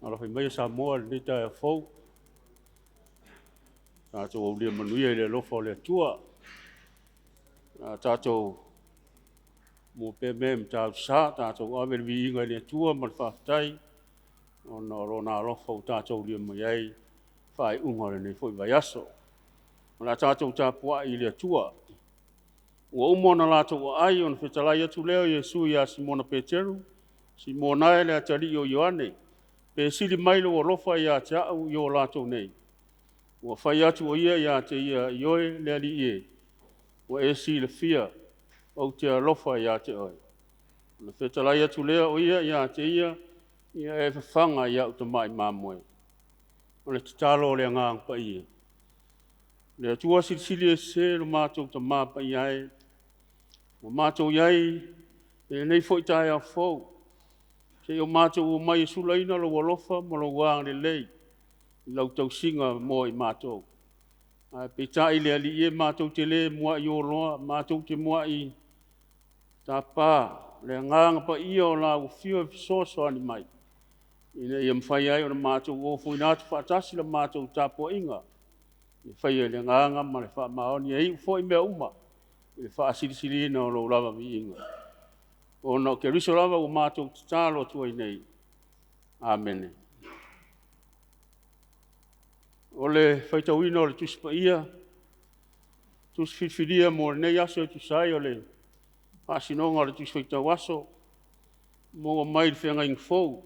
Alafai maia Samoa i lenei taeao fou, tatou aulia manuia i le alofa o le Atua. O le a tatou mua pea mea i Matautu Sa, tatou ave le viiga i le Atua ma le faafetai ona o Lona alofa ua tatou aulia mai ai le faaiuga o lenei foi vaiaso. O le a tatou tapuai i le Atua. Ua uma ona latou aai ona fetalai atu lea o Iesu ia Simona Peteru, “Simona e, le atalii o Ioane, pe sili mai lou alofa ia te au i o latou nei?” Ua fai atu o ia ia te ia, “Ioe, le Alii e, ua e silafia ou te alofa ia te oe.” Ona fetalai atu lea o ia ia te ia, “Ia e fafaga i au tamai mamoe.” O le tatalo a le Agaga Paia. Le Atua Silisili Ese lo matou Tama Paia e, ua matou i ai i lenei foi taeao fou, se i o matou omai e sulaina lou alofa ma lou agalelei i lau tausiga mo i matou. Ae peitai le Alii e, matou te le muai oloa, matou te muai tapa le Agaga Paia o lau Afio e fesoasoani mai, ina ia mafai ai ona matou ofoina atu faatasi la matou tapuaiga, e faia i le agaga ma le faamaoni e iu foi mea uma i le faasilisiliina o lou lava viiga. Ona o Keriso lava ua matou tatalo atu ai nei. Amene. O le faitauina o le Tusi Paia, Tusi Filifilia mo lenei aso e tusa ai o le faasinoga o le Tusi Faitau Aso, maua mai le Feagaiga Fou.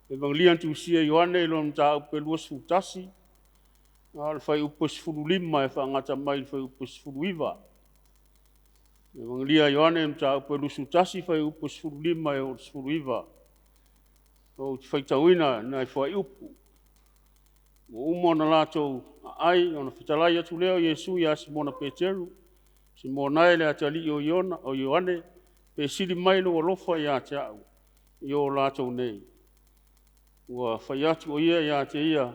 Evagelia na tusia e Ioane i lona mataupu e 21, a o le fuaiupu e 15 e faagata mai i le fuaiupu e 19. Evagelia a Ioane mataupu e 21, fuaiupu e 15 e oo i le 19. Ou te faitauina nai fuaiupu. Ua uma ona latou aai ona fetalai atu lea o Iesu ia Simona Peteru, “Simona e, le atalii o Ioane, pe sili mai lou alofa ia te au i o latou nei?” Ua fai atu o ia ia te ia,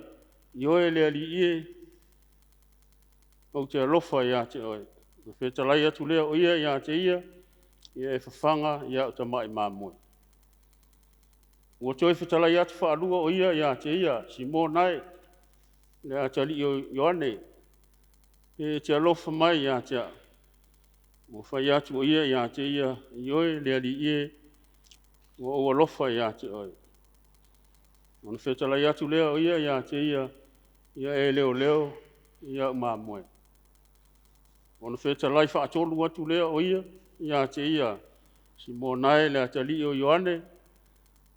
“Ioe, le Alii e, ou te alofa ia te oe.” Ona fetalai atu lea o ia ia te ia, “Ia e fafaga i au tamai mamoe.” Ua toe fetalai atu faalua o ia ia te ia, “Simona e, le atalii o Ioane, pe e te alofa mai ia te au?” Ua fai atu o ia ia te ia, “Ioe, le Alii e, ua ou alofa ia te oe.” Ona fetalai atu lea o ia ia te ia, “Ia e leoleo i au mamoe.” Ona fetalai faatolu atu lea o ia ia te ia, “Simona e, le atalii o Ioane,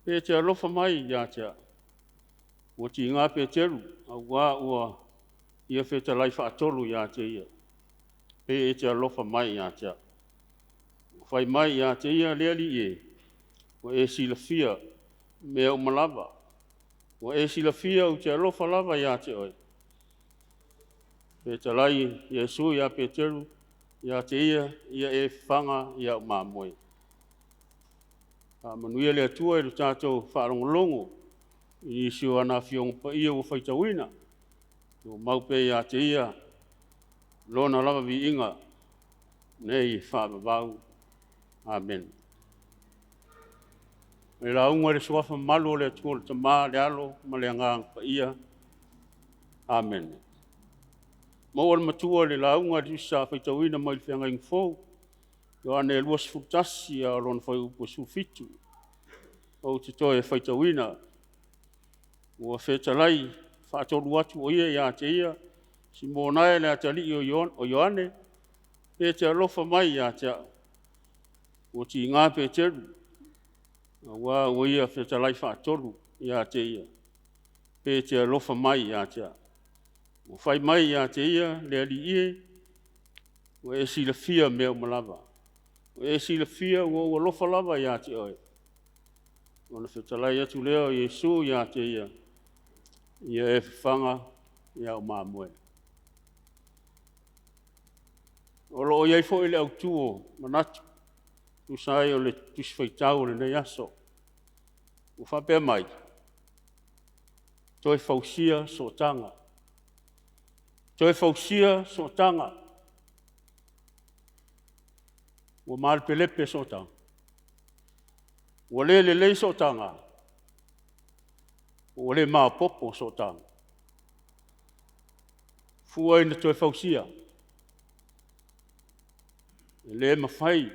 pe e te alofa mai ia te au?” Ua tiga Peteru, auā ua ia fetalai faatolu ia te ia, “Pe e te alofa mai ia te au.” Ua fai mai ia te ia, “Le Alii e, ua e silafia mea uma lava, ua e silafia ou te alofa lava ia te oe.” Fetalai Iesu ia Peteru ia te ia, “Ia e fafaga i au mamoe.” Faamanuia le Atua i le tatou faalogologo i nisi o ana Afioga Paia ua faitauina, tumau pea ia te Ia Lona lava viiga nei faavavau. Amene. O le lauga i le Suafa mamalu o le Atua le Tama, le Alo ma le Agaga Paia. Amene. Maua le matua i le lauga a le Tusi sa faitauina mai le Feagaiga Fou, Ioane 21 a o lona fuaiupu e 17. Ou te toe faitauina. Ua fetalai faatolu atu o ia ia te ia, “Simona e, le atalii o Ioane, pe e te alofa mai ia te au?” Ua tiga Peteru, auā ua ia fetalai faatolu ia te ia, “Pe e te alofa mai ia te au.” Ua fai mai ia te ia, “Le Alii e, ua e silafia mea uma lava, ua e silafia ua ou alofa lava ia te oe.” Ona fetalai atu lea o Iesu ia te ia, “Ia e fafaga i au mamoe.” O lo o i ai foi le autu o manatu e tusa ai o le Tusi Faitau o lenei aso, ua faapea mai, Toe fausia sootaga. Toe fausia sootaga. Ua malepelepe sootaga? Ua le lelei sootaga? Ua le maopoopo sootaga? Fua ina toe fausia, e le mafai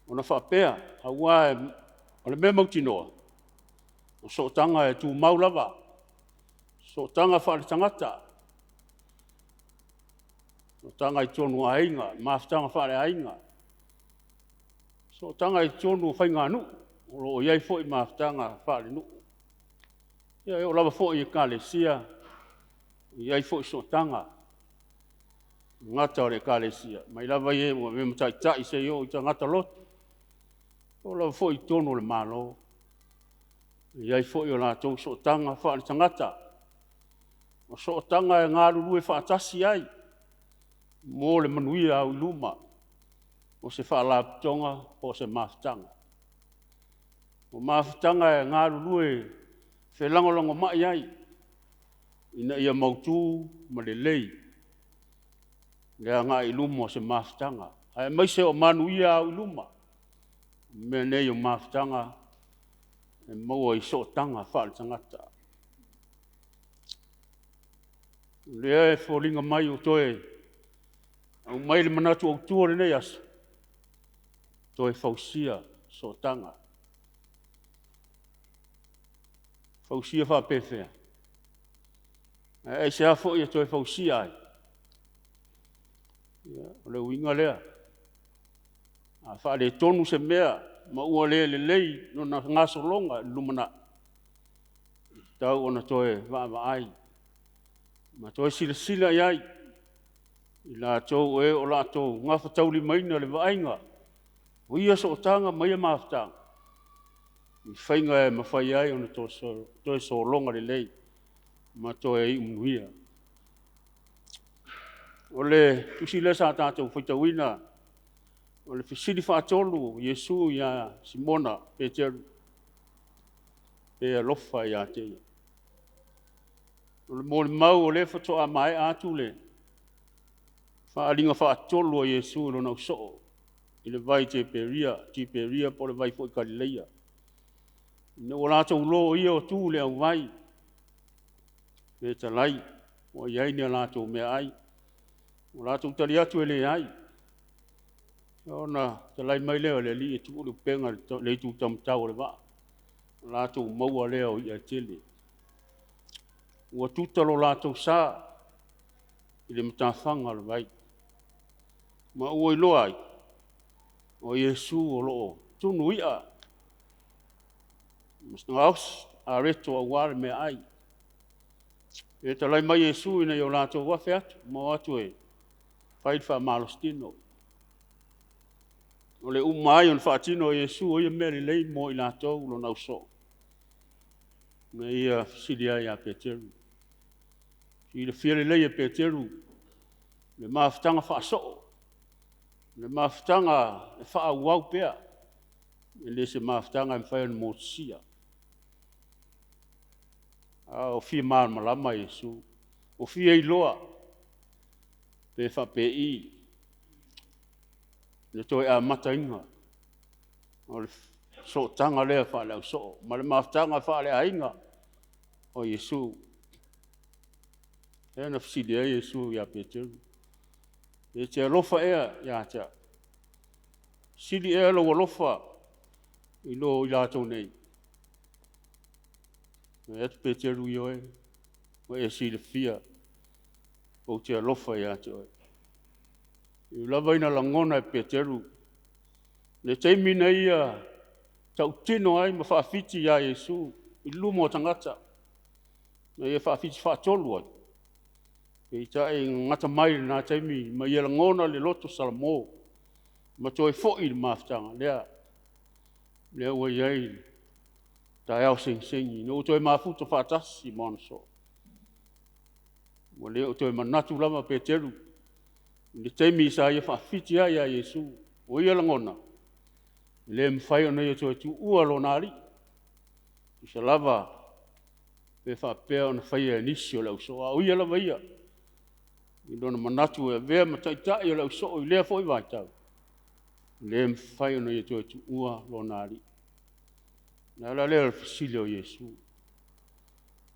ona faapea, aua o le mea mautinoa, o sootaga e tumau lava, sootaga faaletagata, sootaga i totonu o aiga, mafutaga faaleaiga, sootaga i totonu o faiganuu, o lo o i ai foi mafutaga faalenuu. Ia e oo lava foi i ekalesia, e i ai foi sootaga, e le gata o le ekalesia, mai lava i e ua avea ma taitai seia oo i tagata lotu, e oo lava foi i totonu o le Malo, e i ai foi o latou sootaga faaletagata, o sootaga e galulue faatasi ai mo le manuia auiluma o se faalapotopotoga po o se mafutaga. O mafutaga e galulue felagolagomai ai ina ia mautu ma lelei le agai i luma o se mafutaga, aemaise o manuia auiluma. O mea nei o mafutaga e maua i sootaga faaletagata. O lea e foliga mai ua toe aumai le manatu autu o lenei aso, toe fausia sootaga. Fausia faapefea? Ae aisea foi e toe fausia ai? Ia, o le uiga lea, a faaletonu se mea ma ua le lelei lona gasologa i le lumanai, e tatau ona toe vaavaai ma toe silasila i ai i latou o e o latou gafataulimaina le vaaiga o ia sootaga ma ia mafutaga i faiga e mafai ai ona toe sologa lelei ma toe iu manuia. O le tusi lea sa tatou faitauina, o le fesili faatolu a Iesu ia Simona Peteru, pe alofa ia te ia. O le molimau o lea faatoa maea atu le faaaliga faatolu a Iesu i lona ausoo i le vai Tiperia po o le vai foi Galileia. Ina ua latou loia o tu i le auvai, fetalai ua i ai ni a latou meaai, ua latou tali atu e leai. Ona fetalai mai lea o le Alii e tuu le upega i le itu taumatau o le vaa, ona latou maua lea o i'a e tele. Ua tuta lo latou sa i le matafaga o le vai, ma ua iloa ai, o Iesu o lo o tunu i'a ma gaosi areto aua le meaai. Fetalai mai Iesu ina ia latou afe atu ma o atu e fai le faamalositino. O le uma ai ona faatino e Iesu o ia mea lelei mo i latou lona ausoo, na ia fesili ai ia Peteru. Silafia lelei e Peteru le mafutaga faasoo, le mafutaga e faaauau pea, e le o se mafutaga e mafai ona motusia. A o fia malamalama Iesu, ua fia iloa pe faapei le toe amataina o le sootaga lea faale-ausoo ma le mafutaga faale-aiga o Iesu. Lea na fesili ai Iesu ia Peteru, “E te alofa ea ia te au? Sili ea lou alofa i lo i latou nei?” Fai atu Peteru, “Ioe, ua e silafia ou te alofa ia te oe.” E ui lava ina lagona e Peteru le taimi na ia tautino ai ma faafiti ia Iesu i luma o tagata, na ia faafiti faatolu ai, peitai na gata mai i lena taimi ma ia lagona le loto salamo ma toe foi i le mafutaga lea. Lea ua i ai le taeao segisegi ina ua toe mafuta faatasi ma ona soo. Ua le o toe manatu lava Peteru i le taimi sa ia faafiti ai ia Iesu. O ia lagona, e le mafai ona ia toe tuua lona Alii, tusa lava pe faapea ona faia e nisi o le ausoo, a o ia lava ia, i lona manatu e avea ma taitai o le ausoo i lea foi vaitau, e le mafai ona ia toe tuua lona Alii. O le ala lea o le fesili o Iesu,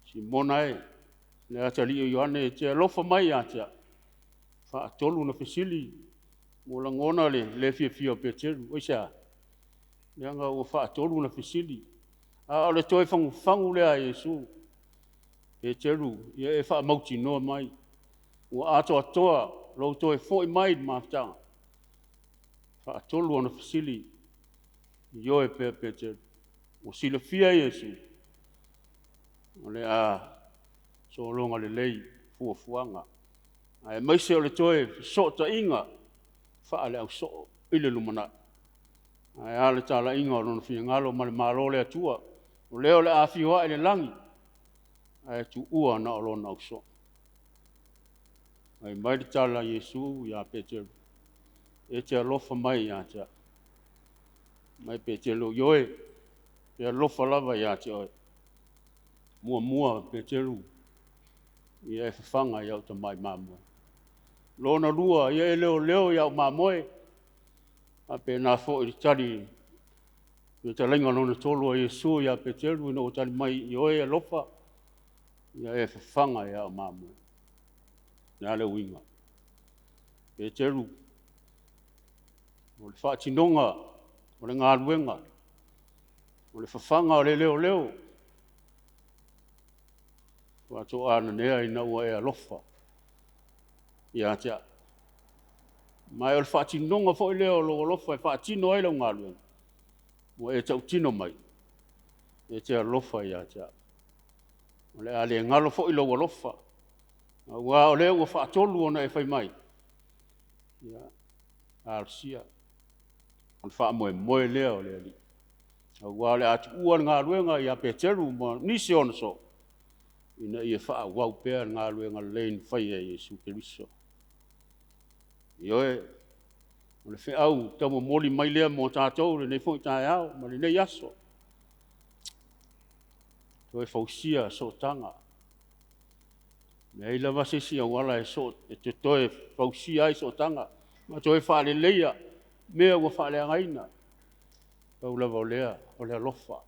Simona e, le atalii o Ioane, e te alofa mai ia te au? E faatolu ona fesili, ua lagona le le fiafia o Peteru. Aisea? Leaga ua faatolu ona fesili, a o le toe fagufagu lea a Iesu, Peteru, ia e faamautinoa mai, ua atoatoa lou toe foi mai i le mafutaga? Faatolu ona fesili, ioe pea Peteru. Ua silafia e Iesu, o le a sologa lelei fuafuaga, aemaise o le toe fesootaiga faale-ausoo i le lumanai. Ae a le talaiga o lona finagalo ma le Malo o le Atua, o lea o le a afio ae i le lagi, ae tuua na o lona ausoo. Fai mai le tala a Iesu ia Peteru, e te alofa mai ia te au. Fai mai Peteru, ioe, ou te alofa lava ia te oe. Muamua Peteru, ia e fafaga i au tamai mamoe. Lona lua, ia e leoleo i au mamoe. E faapena foi le tali i le fetalaiga lona tolu a Iesu ia Peteru ina ua tali mai, ioe alofa, ia e fafaga i au mamoe. O le a le uiga? Peteru, o le faatinoga o le galuega, o le fafaga o le leoleo, faatoa nanea ina ua e alofa ia te au. Ma o le faatinoga foi lea o lou alofa e faatino ai lau galuega, ua e tautino mai, e te alofa ia te au. O le a le galo foi lou alofa, aua o lea ua faatolu ona e fai mai, ia talosia. O le faamoemoe lea o le Alii, aua o le a tuua le galuega ia Peteru ma nisi o ona soo, ina ia faaauau pea le galuega lelei na faia e Iesu Keriso. Ioe, o le feau taumomoli mai lea mo tatou i lenei foi taeao ma lenei aso, toe fausia sootaga. E leai lava se isi auala e te toe fausia ai sootaga ma toe faaleleia mea ua faaleagaina. Pau lava o lea, o le alofa.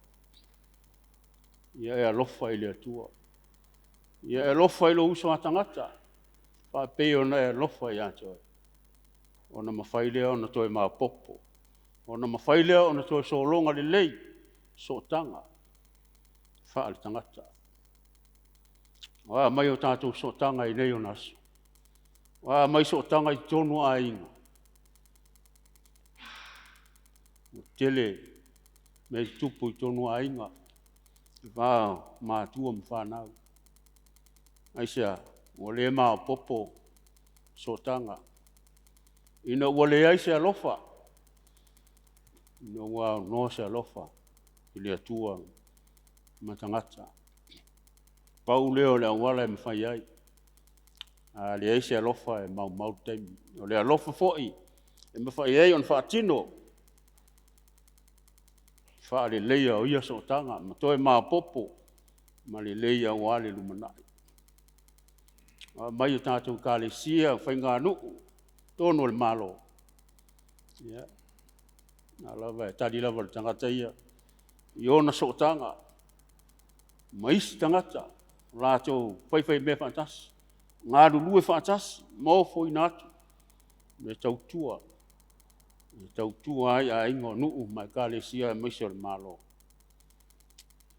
Ia e alofa i le Atua, ia e alofa i lou uso a tagata faapei ona e alofa ia te oe, ona mafai lea ona toe maopoopo, ona mafai lea ona toe sologa lelei sootaga faaletagata. O a mai a tatou sootaga i nei ona aso? O a mai sootaga i totonu o aiga? Ua tele mea tutupu i totonu o aiga, le va o matua ma fanau. Aisea? Ua le maopoopo sootaga, ina ua leai se alofa, ina ua aunoa se alofa i le Atua ma tagata. Pau lea o le auala e mafai ai, a leai se alofa e maumau le taimi. O le alofa foi e mafai ai ona faatino le faaleleia o ia sootaga ma toe maopoopo ma lelei aua le lumanai. A omai a tatou ekalesia, faiganuu, totonu o le Malo, ia, o lena lava e tali lava le tagata ia i ona sootaga ma isi tagata ua latou faifaimea faatasi, galulue faatasi ma ofoina atu le tautua e tautua ai aiga, o nuu ma ekalesia aemaise o le Malo.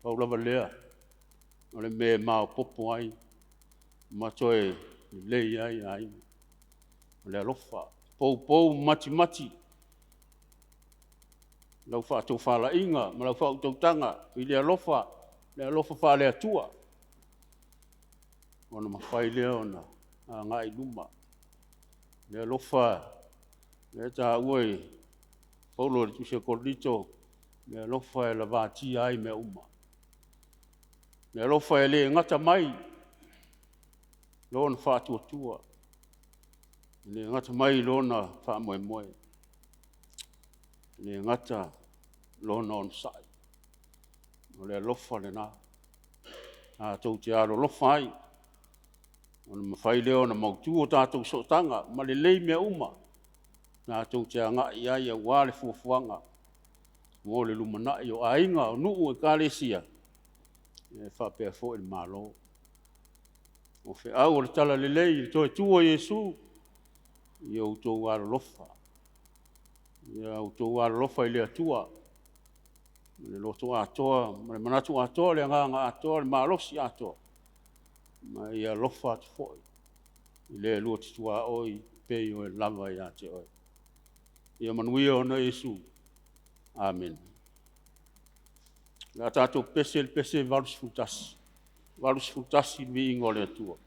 Pau lava lea o le mea e maopoopo ai ma toe lelei ai aiga, o le alofa, poupou ma matimati lau faatofalaiga ma lau faautautaga i le alofa, le alofa faale-Atua, ona mafai lea ona agai i luma. O le alofa lea e taua e Paulo i le tusi a Korinito. Le alofa e lavatia ai mea uma. Le alofa e le gata mai lona faatuatua, e le gata mai lona faamoemoe, e le gata lona onosai. O le alofa lena tatou te alolofa ai, ona mafai lea ona mautu o tatou sootaga ma lelei mea uma tatou te agai i ai aua le fuafuaga mo le lumanai o aiga, o nuu, o ekalesia, e faapea foi le Malo. O feau o le talalelei i le toe tu o Iesu, ia outou alolofa, ia outou alolofa i le Atua i le loto atoa ma le manatu atoa, le agaga atoa, le malosi atoa, ma ia alofa atu foi i le lua te tuaoi pei o oe lava ia te oe. Ia manuia ona o Iesu. Amene. O le a tatou pese i le pese 81, 81 le viiga o le Atua.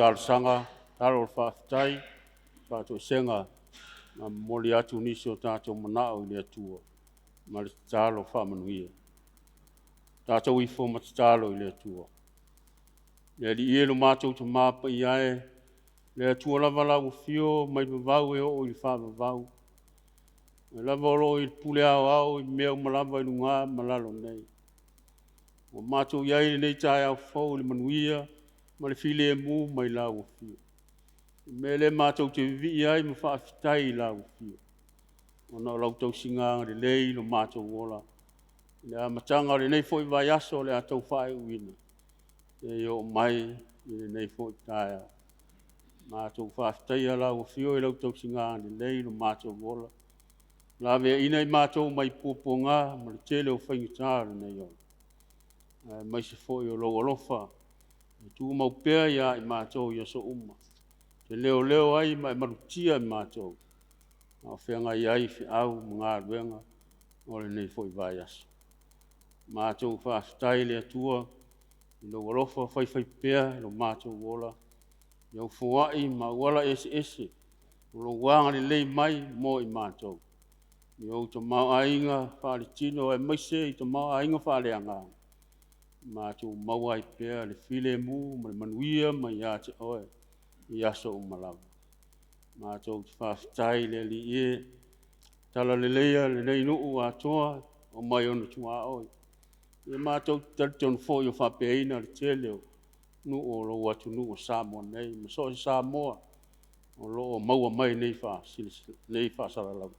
talosaga, tatalo le faafetai, faatoesega ma momoli atu nisi o tatou manao i le Atua ma le tatalo faamanuia. Tatou ifo ma tatalo i le Atua. Le Alii e lo matou Tama Paia e, le Atua lava lau afio mai vavau e oo i le faavavau, O oe lava o lo o i le pule aoao i mea uma lava i luga ma lalo nei. Ua matou i ai i lenei taeao fou i le manuia ma le filemu mai lau Afio. O le mea lea matou te vivii ai ma faafetai i lau Afio, ona o lau tausiga agalelei i lo matou ola, i le amataga o lenei foi vaiaso o le a tau faaiuiuna, seia oo mai i lenei foi taeao. Matou faafetaia lau Afio i lau tausiga agalelei i lo matou ola, laveaiina i matou mai puapuaga ma le tele o faigata o lenei ola, aemaise foi o lou alofa e tumau pea ia i matou i aso uma, e te leoleo ai ma e malutia i matou a o feagai ai feau ma galuega o lenei foi vaiaso. Matou faafetai i le Atua i lou alofa faifaipea i lo matou ola, i au foai ma auala eseese o lou agalelei mai mo i matou, i lou tamaoaiga faaletino aemaise le tamaoaiga faaleagaga, matou maua ai pea le filemu ma le manuia mai ia te Oe i aso uma lava. Matou te faafetai i le Alii e, talaleleia lenei nuu atoa mai ona tuaoi. Ia matou te talitonu foi o faapeina le tele o nuu o lou atunuu o Samoa nei, ma so o se Samoa o lo o maua mai nei faasalalauga.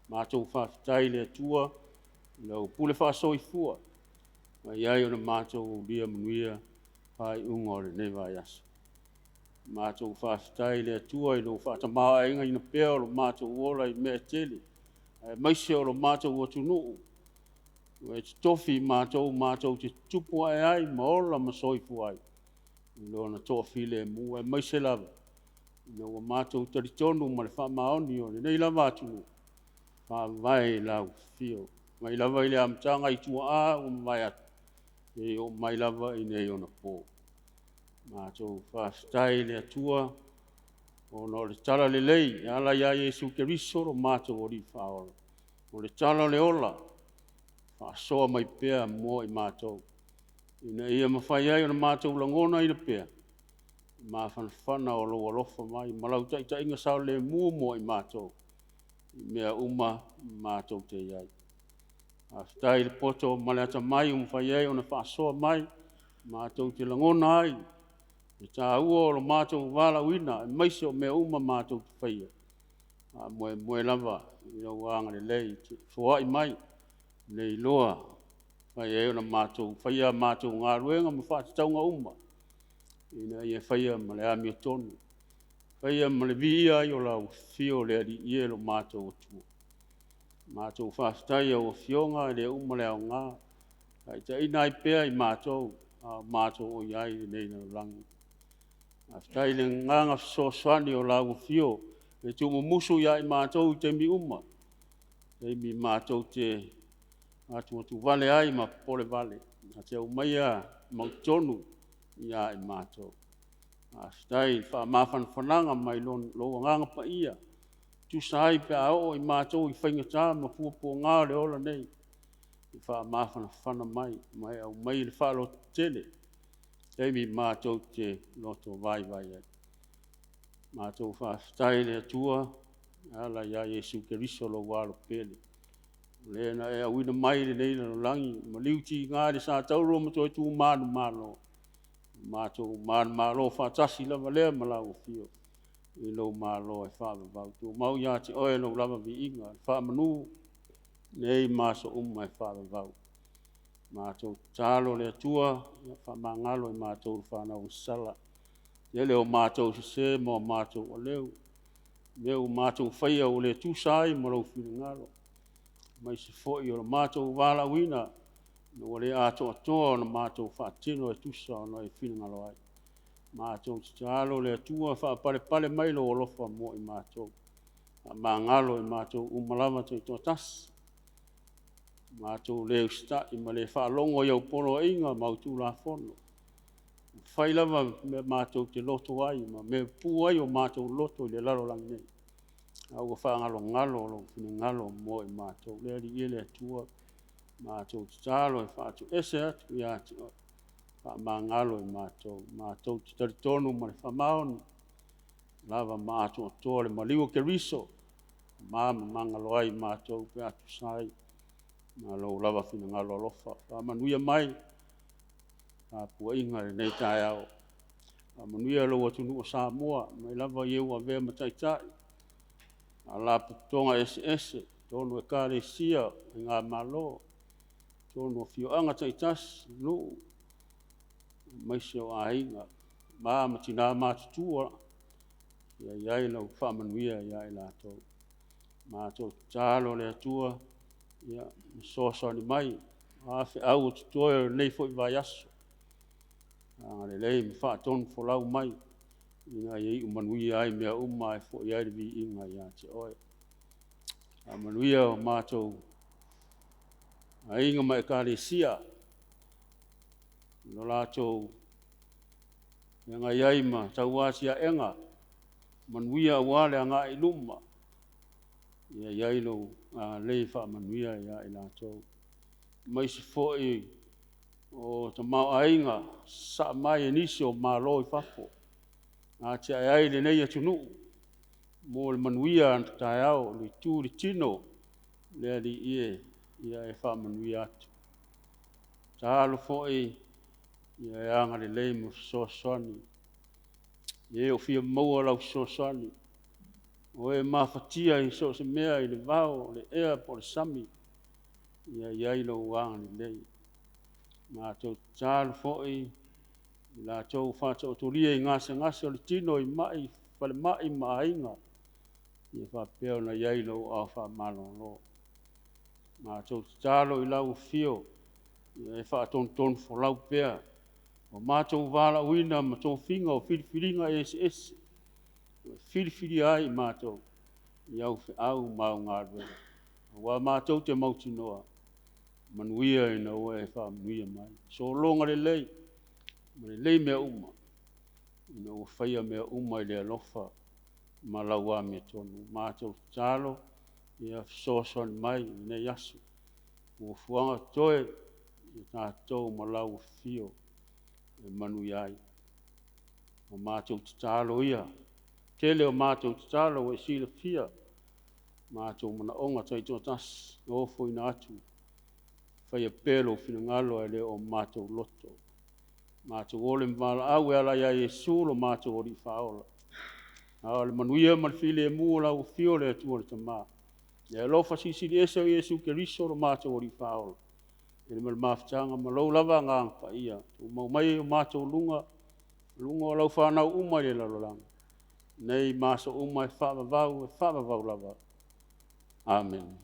Matou faafetai i le Atua i lau pule faasoifua ua mafai ai ona matou aulia manuia faaiuga o lenei vaiaso. Matou faafetai i le Atua i lou faatamaoaigaina pea o lo matou ola i mea e tele, aemaise o lo matou atunuu ua e totofi i matou matou te tutupu ae ai ma ola ma soifua ai i Lona toafilemu, aemaise lava ina ua matou talitonu ma le faamaoni o lenei lava atunuu e faavae i lau afio, mai lava i le amataga i tuaa ua mavae atu, seia oo mai lava i nei onapo. Matou faafetai i le Atua ona o le talalelei e ala ia Iesu Keriso lo matou Alii Faaola, o le tala o le ola, e faasoa mai pea mo i matou, ina ia mafai ai ona matou lagonaina pea le mafanafana o lou alofa mai ma lau taitaiga saogalemu mo i matou i mea uma matou te i ai. Faafetai i le poto ma le atamai ua mafai ai ona faasoa mai, matou te lagona ai le taua o lo matou valaauina aemaise o mea uma matou te faia, e faamoemoe lava i lou agalelei e foai mai le iloa e mafai ai ona matou faia a matou galuega ma faatatauga uma, ina ia faia ma le amiotonu, faia ma le viia ai o lau afio le Alii e lo matou Atua. Matou faafetai i lau Afioga e le uma le aoga, taitaiina ai pea i matou a o matou i ai i lenei lalolagi. Faafetai i le agaga fesoasoani o lau Afio e tuumumusu ia i matou i taimi uma, taimi matou te atuatuvale ai ma popolevale, na te aumaia mautonu ia i matou. Faafetai i le faamafanafanaga mai lou Agaga Paia, e tusa ai pe a oo i matou i faigata ma puapuaga o le ola nei, e faamafanafana mai ma e aumai le faalototele i taimi matou te loto vaivai ai. Matou faafetai i le Atua e ala ia Iesu Keriso lou Alo pele, o le na e auina mai i lenei lalolagi, maliu tiga i le satauro ma toe tu manumalo, matou manumalo faatasi lava lea ma lau Afio i lou Malo e faavavau. Tumau ia te Oe lou lava viiga, faamanu nei ma aso uma e faavavau. Matou tatalo le Atua, faamagalo i matou le fanau sala, tele o matou sese ma o matou aleu, mea ua matou faia ua le tusa ai ma lou finagalo, aemaise foi o le matou valaauina ua le atoatoa ona matou faatino e tusa ona e finagalo ai. Matou tatalo le Atua, faapalepale mai lou alofa mo i matou, faamagalo i matou uma lava taitoatasi, matou le usitai ma le faalogo i au poloaiga ma au tulafono. Ua fai lava mea matou te loto ai ma mea e pupuu ai o matou loto i le lalolagi nei, a ua faagalogalo lou finagalo mo i matou. Le Alii e le Atua, matou tatalo e faatoese atu ia te oe, faamagalo i matou. Matou te talitonu ma le faamaoni, lava ma atoatoa le maliu o Keriso, ma magalo ai matou pe a tusa ai ma lou lava finagalo alofa. Faamanuia mai tapuaiga i lenei taeao. Faamanuia lou atunuu o Samoa, mai lava i e ua avea ma taitai, faalapotopotoga eseese, totonu o ekalesia, faigamalo, totonu o afioaga taitasi, nuu aemaise o aiga, tama ma tina matutua, ia i ai lau faamanuia ia i latou. Matou tatalo le Atua, ia fesoasoani mai, o a feau o totoe o lenei foi vaiaso, agalelei ma faatonufolau mai, ina ia iu manuia ai mea uma ae foi ai le viiga ia te Oe. Faamanuia o matou aiga ma ekalesia i lo latou feagai ai ma tauatiaega, manuia aua le agai i luma, ia i ai lou agalelei e faamanuia ia i latou. Aemaise foi o tamaoaiga sasaa mai e nisi o Malo i fafo e atiae ai lenei atunuu mo le manuia o a taeao, i le itu i le tino, le Alii e, ia e faamanuia atu. Tatalo foi ia e agalelei ma fesoasoani i e o fia maua lau fesoasoani, o e mafatia i so o se mea i le vao, o le ea po o le sami, ia i ai lou agalelei. Matou tatalo foi i latou ua faataotolia i gasegase o le tino i mai, falemai ma aiga, ia faapea ona i ai lou aao faamalolo. Matou tatalo i lau afio ia e faatonutonufolau pea o matou valaauina ma tofiga o filifiliga eseese ua e filifilia ai i matou i au feau ma au galuega, aua matou te mautinoa, manuia ina ua e faamanuia mai, sologa lelei ma lelei mea uma ina ua faia mea uma i le alofa ma lau amiotonu. Matou tatalo, ia fesoasoani mai i lenei aso, fuafuaga o totoe, ia tatou ma lau afio e manuia ai. O matou tatalo ia, tele o matou tatalo ua e silafia matou manaoga taitoatasi e ofoina atu, faia pea lou finagalo ae le o matou loto. Matou ole ma valaau e ala ia Iesu lo matou Alii Faaola. A o le manuia ma le filemu o lau afio le Atua le Tama, le alofa Silisili Ese o Iesu Keriso lo matou Alii Faaola, ma le mafutaga ma lou lava Agaga Paia, tumau mai i o matou luga, luga o lau fanau uma i le lalolagi, nei ma aso uma e faavavau, e faavavau lava. Amene.